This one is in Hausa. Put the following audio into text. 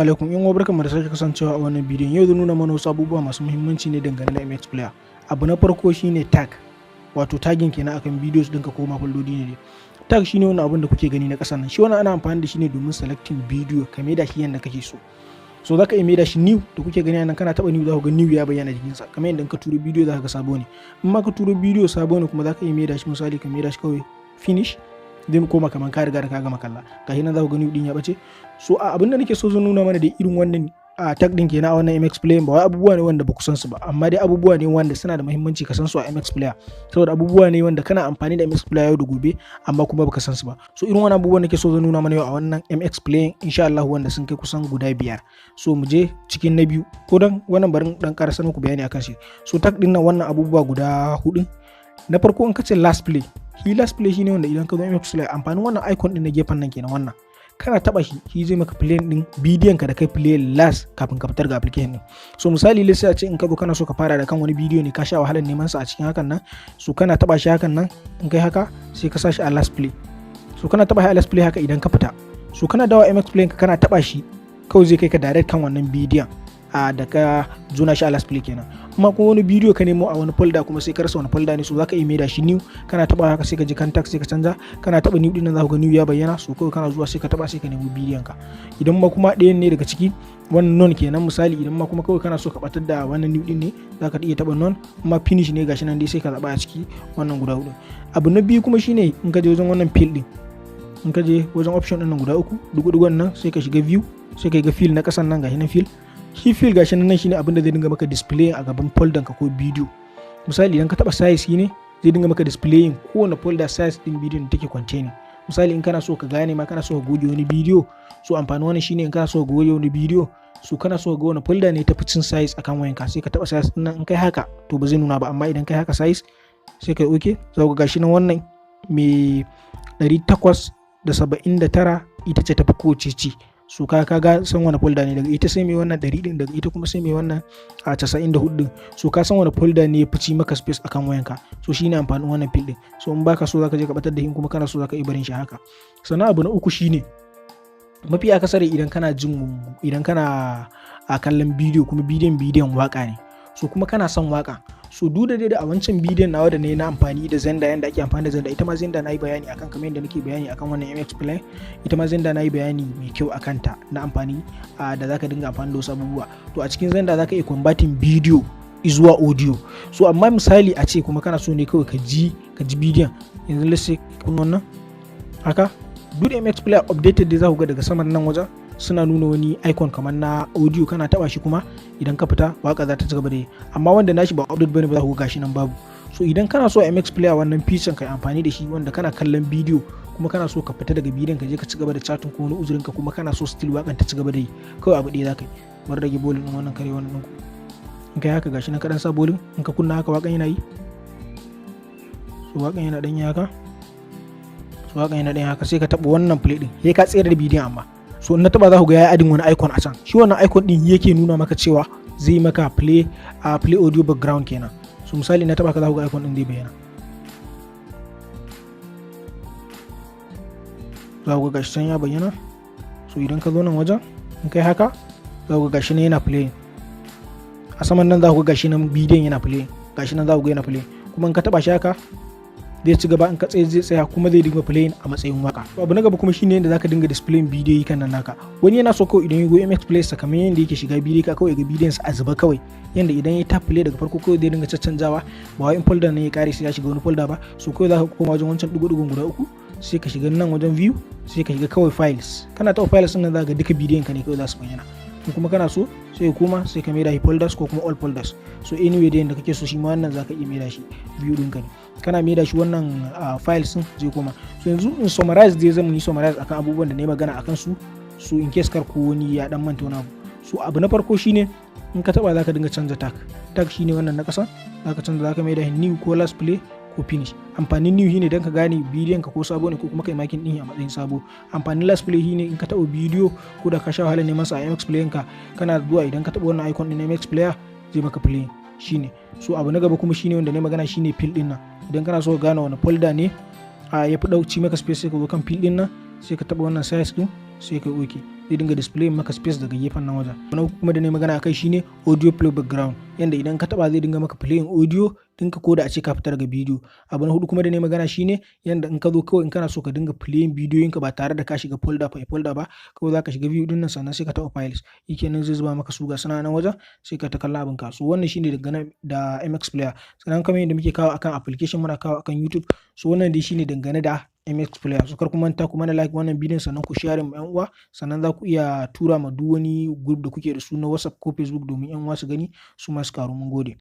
Alaikum yan uwa, barkanmu da sake kasancewa a wannan bidiyon. Yau zan nuna mana wasu abubuwa masu muhimmanci ne dangane da MX Player. Abu na farko shine tag, wato tagging kenan akan videos ɗinka ko ma foldodi ne dai. Tag shine wannan abun da kuke gani na ƙasan nan. Shi wannan ana amfani da shi ne domin selecting video ka maida shi yanda kake so. So zaka iya maida shi new da kuke gani nan. Kana taɓa new, za ku ga new ya bayyana jikinsa, kamar yadda in ka turo bidiyo za ka ga sabo ne. In ma ka turo bidiyo sabo ne kuma, zaka iya maida shi, misali ka maida shi kawai finish, zai koma kamar ka riga da ka gama kalla. Gashi nan za ku ga new din ya bace. So a abin da nake so zan nuna mana da irin wannan a tag din kenan a wannan MX Player, ba wai abubuwa ne wanda ba ku san su ba, amma dai abubuwa ne wanda suna da muhimmanci ka san su a MX Player, saboda abubuwa ne wanda kana amfani da MX Player yau da gobe amma kuma baka san su ba. So irin wannan abubuwan nake so zan nuna mana yau a wannan MX Player, insha Allah, wanda sun kai kusan guda 5. So mu je cikin na biyu ko dan wannan barin dan karasa muku bayani akan shi. So tag din nan, wannan abubuwa guda hudu na farko, in ka ce last play, shi last play shine wanda idan ka zo MX Player, amfanin wannan icon din na gefen nan kenan. Wannan kana taba shi, shi zai maka play din bidiyon ka da kai play last kafin ka fitar ga application din. So misali, let's say a ce in ka zo kana so ka fara da kan wani bidiyo ne, ka sha wahalar neman sa a cikin hakan nan. So kana taba shi hakan nan, in kai haka sai ka sa shi a last play. So kana taba shi a last play haka, idan ka fita, so kana dawo MX Play ka, kana taba shi kawai zai kai ka direct kan wannan bidiyon a da ka jona shi a last play kenan. Amma kuma wani bidiyo ka nemo a wani folder kuma sai ka rasa wani folder ne, so zaka iya maida shi new. Kana taba haka sai ka je kan tag, sai ka canza. Kana taba new din nan, za ku ga new ya bayyana. So kawai kana zuwa sai ka taba, sai ka nemo bidiyon ka. Idan ma kuma ɗayan ne daga ciki, wannan none kenan. Misali, idan ma kuma kawai kana so ka batar da wannan new din ne, zaka iya taba none. Kuma finish ne, gashi nan dai, sai ka zaba a ciki wannan guda hudu. Abu na biyu kuma shine in ka je wajen wannan fill din, in ka je wajen option din nan guda uku dugu-dugun nan, sai ka shiga view, sai ka ga fill na kasan nan, gashi nan fill. Shi fill gashi nan shine abin da zai dinga maka display a gaban folder ka ko bidiyo. Misali, idan ka taba size ne, zai dinga maka displaying kowane folder size din bidiyon da take containing. Misali, in kana so ka gane ma kana so ka goge wani bidiyo, so amfanin wannan shine in kana so ka goge wani bidiyo, so kana so ka ga wani folder ne tafi cin size akan wayanka, sai ka taba size din nan. In kai haka to ba zai nuna ba, amma idan kai haka size sai kai okay, za ku ga gashi nan wannan mai 879 ita ce tafi kowace ci. So ka ga san wani folder ne, daga ita sai mai wannan 100 din, daga ita kuma sai mai wannan a 94 din. So ka san wani folder ne ya fi ci maka space akan wayanka. So shine amfanin wannan fill din. So in baka so zaka je ka batar da shi, kuma kana so zaka iya barin shi haka. Sannan abu na uku shine mafi akasari idan kana jin, idan kana a kallon bidiyo kuma bidiyon waka ne, so kuma kana son waka, so duk da dai a wancan bidiyon nawa da ne na amfani da Xender, yanda ake amfani da Xender, ita ma Xender na yi bayani akan, kamar yadda nake bayani akan wannan MX Player, ita ma Xender na yi bayani mai kyau akan ta na amfani da zaka dinga amfani da wasu abubuwa. To a cikin Xender zaka iya converting bidiyo zuwa audio. So amma misali a ce kuma kana so ne kawai ka ji bidiyon yanzu, let's say kun wannan haka, duk MX Player updated dai, za ku ga daga saman nan wajen suna nuna wani icon kamar na audio. Kana taba shi kuma idan ka fita, waka za ta ci gaba da yi. Amma wanda nashi ba update bane ba, za ku ga gashi nan babu. So idan kana so a MX Player wannan feature kai amfani da shi, wanda kana kallon bidiyo kuma kana so ka fita daga bidiyon ka je ka ci gaba da chatting ko wani uzurin ka, kuma kana so still wakan ta ci gaba da yi, kawai abu ɗaya za ka yi. Bari rage volume din wannan kare wannan ɗinku. In kai haka, gashi nan, kaɗan sa volume, in ka kunna haka wakan yana yi. So wakan yana ɗan yi haka, so wakan yana ɗan yi haka, sai ka taɓa wannan play ɗin, sai ka tsayar da bidiyon. Amma so in na taba, za ku ga ya adding wani icon a can. Shi wannan icon din yake nuna maka cewa zai maka play a play audio background kenan. So misali na taba ka, za ku ga icon din zai bayyana. Za ku ga gashi can ya bayyana. So idan ka zo nan wajen, in kai haka, za ku ga gashi nan yana play a saman nan. Za ku ga gashi nan bidiyon yana play, gashi nan za ku ga yana play. Kuma in ka taba shi haka zai ci gaba, in ka tsaye zai tsaya, kuma zai dinga playing a matsayin waka. Abu na gaba kuma shine yadda zaka dinga displaying bidiyoyi kan nan naka. Wani yana so kawai idan ya go MX Player sa, kamar yadda yake shiga bidiyo ka, kawai ga bidiyon sa a zuba kawai, yanda idan ya tap play daga farko kawai zai dinga caccanjawa, ba wai in folder ne ya kare sai ya shiga wani folder ba. So kawai zaka koma wajen wancan digo-digon guda uku, sai ka shiga nan wajen view, sai ka shiga kawai files. Kana taɓa files din nan, zaka ga duka bidiyon ka ne kawai za su bayyana. In kuma kana so, sai ka koma sai ka maida shi folders ko kuma all folders. So anyway da yanda kake so, shi ma wannan zaka iya maida shi view ɗinka ne. Kana maida shi wannan files din zai koma. So yanzu in summarize dai, zan yi summarize akan abubuwan da na yi magana akan su, so in case kar ko wani ya dan manta wani abu. So abu na farko shine in ka taba zaka dinga canza tag. Tag shine wannan na kasa. Zaka canza, zaka maida shi new ko last play ko finish. Amfanin new shine dan ka gane bidiyon ka ko sabo ne, ko kuma kai marking din a matsayin sabo. Amfanin last play shine in ka taba bidiyo, ko da ka sha wahala neman sa a MX Player ka, kana zuwa idan ka taba wannan icon din MX Player zai maka play shine. So abu na gaba kuma shine wanda ne magana, shine fill din nan. Idan kana so ka gane wani folder ne a ya fi dauci maka space, sai ka zo kan fill din nan, sai ka taba wannan size din, sai ka okay. Zai dinga display maka space daga gefen nan wajen. Na uku kuma da ne magana akai shine audio play background, yanda idan ka taba zai dinga maka playing audio ɗinka ko da a ce ka fita daga bidiyo. Abu na hudu kuma da ne magana shine yanda in ka zo kawai, in kana so ka dinga playing bidiyoyinka ba tare da ka shiga folder by folder ba, kawai za ka shiga view din nan, sannan sai ka taɓa files, shikenan zai zuba maka su, ga suna nan wajen, sai ka ta kalla abin ka. So wannan shine dangane da MX Player. Sannan kamar yadda muke kawo akan application, muna kawo akan YouTube. So wannan dai shine dangane da MX Player. So kar ku manta ku mana like wannan bidiyon, sannan ku share ma yan uwa, sannan za ku iya tura ma duk wani group da kuke da su na WhatsApp ko Facebook domin yan uwa su gani su ma su karu. Mun gode.